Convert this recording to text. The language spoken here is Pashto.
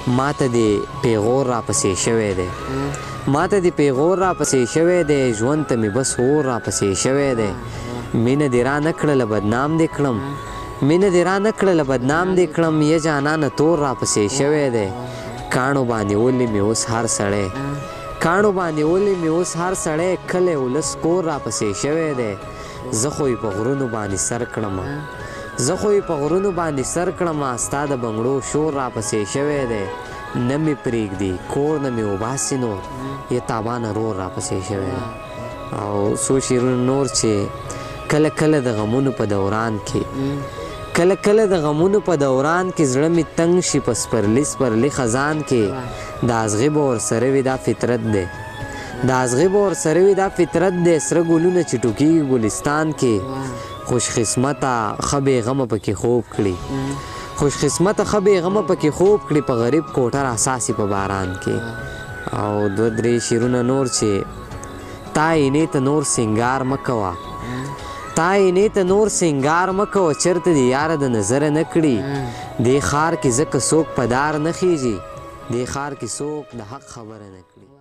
ماته دې پیغور را پسې شوی دی، ماته دې پیغور را پسې شوی دی، ژوند ته مې بس اور را پسې شوی دی. مینه دې را نه کړله بدنام دې کړم، مینه دې را نه کړله بدنام دې کړم، یه جانانه تور را پسې شوی دی. کاڼو باندې ولي مې اوس هر سړی، کاڼو باندې ولي مې اوس هر سړی، کلی ولس کور را پسې شوی دی. زه خو یې په غرونو باندې سر کړم، زه خو یې په غرونو باندې سر کړم، ستا د بنګړو شور را پسې شوی دی. نه مې پرېږدي کور نه مې وباسي نور، یه تابانه رور را پسې شوی دی. او څو شعرونه نور چې کله کله د غمونو په دوران کې، کله کله د غمونو په دوران کې زړه مې تنګ شي په سپرلي سپرلي خزان کې، د ازغي به ورسره وي دا فطرت دی، د ازغي به ورسره وي دا فطرت دی، سره ګلونه چې ټوکېږي ګلستان کې، خوش قسمته ښه بېغمه پکې خوب کړي، خوش قسمته ښه بېغمه پکې خوب کړي، په غریب کوټه راساسي په باران کې. او دوه درې شعرونه نور چې تا اینې ته نور سینګار مه کوه، تا اینې ته نور سینګار مه کوه، چېرته دې یاره د نظره نه کړي، دې ښار کې ځکه څوک په دار نه خیژي، دې ښار کې څوک د حق خبره نه کړي.